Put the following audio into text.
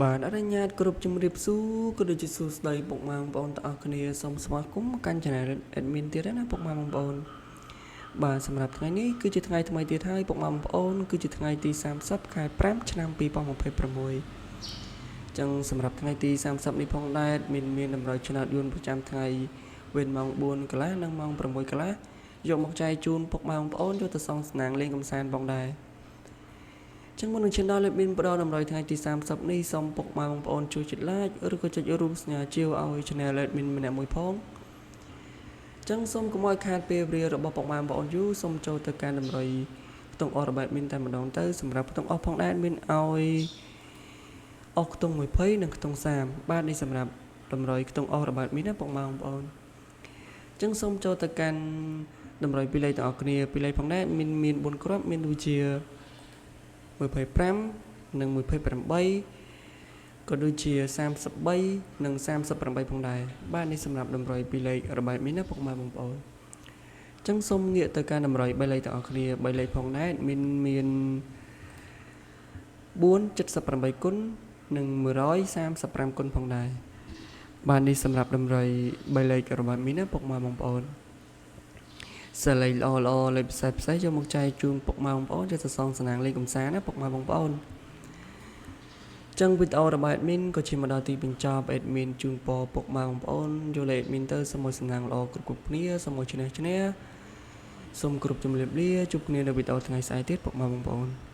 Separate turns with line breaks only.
បាទអនុញ្ញាតគ្រប់ជំរាបសួរក៏ដូចជាសួស្តីពុកម៉ែបងប្អូនទាំងអស់គ្នាសូមស្វាគមន៍មកកាន់ Channel Admin ទៀតណាពុកម៉ែបងប្អូនបាទសម្រាប់ថ្ងៃនេះគឺជាថ្ងៃថ្មីទៀតហើយពុកម៉ែបងប្អូនគឺជាថ្ងៃទី30ខែ5ឆ្នាំ2026ចឹងសម្រាប់ថ្ងៃទី30នេះផងដែរ Admin មានតម្រុយឆ្នោតយួនប្រចាំថ្ងៃវេនម៉ោង4កន្លះនិងម៉ោង6កន្លះយកមកចែកជូនពុកម៉ែបងប្អូនយកទៅសងស្នាងលេងកម្សាន្តផងដែរចឹងមុននឹងឈានដល់លេខមានផ្ដល់តម្រុយថ្ងៃទី30នេះសូមពុកម៉ែបងប្អូនជួយចុច like ឬក៏ចុចរូបសញ្ញាជាវឲ្យ Channel Admin ម្នាក់មួយផងចឹងសូមកុំឲ្យខាតពេលវេលារបស់ពុកម៉ែបងប្អូនយូរសូមចូលទៅកាន់តម្រុយខ្ទង់អស់របស់ Admin តែម្ដងទៅសម្រាប់ខ្ទង់អស់ផងដែរ Admin ឲ្យអស់ខ្ទង់20និងខ្ទង់30បាទនេះសម្រាប់តម្រុយខ្ទង់អស់របស់ Admin ណាពុកម៉ែបងប្អូនចឹងសូមចូលទៅកាន់តម្រុយពីរលេខទាំងអស់គ្នាពីរលេខផងដែរមានមាន4គ្រាប់មានដូចជា25និង28ក៏ដូចជា33និង38ផងដែរបាទនេះសម្រាប់តម្រុយពីរលេខរបស់ Admin ណាពុកម៉ែបងប្អូនចឹងសូមងាកទៅកាន់តម្រុយ3លេខទាំងអស់គ្នា3លេខផងដែរមានមាន478គុណនិង135គុណផងដែរបាទនេះសម្រាប់តម្រុយ3លេខរបស់ Admin ណាពុកម៉ែបងប្អូនសលេងល្អល្អលេខពិសេសពិសេសយកមកចែកជូនពុកម៉ែបងប្អូនយកទៅសងសំណាងលេងកំសាន្តណាពុកម៉ែបងប្អូនចឹងវីដេអូរបស់ admin ក៏ជាមកដល់ទីបញ្ចប់ admin ជូនពរពុកម៉ែបងប្អូនយកលេខ admin ទៅសូមឲ្យសំណាងល្អគ្រប់គ្រប់គ្នាសូមឲ្យឈ្នះឈ្នះសូមគ្រប់ជំរាបលាជួបគ្នានៅវីដេអូថ្ងៃស្អែកទៀតពុកម៉ែបងប្អូន។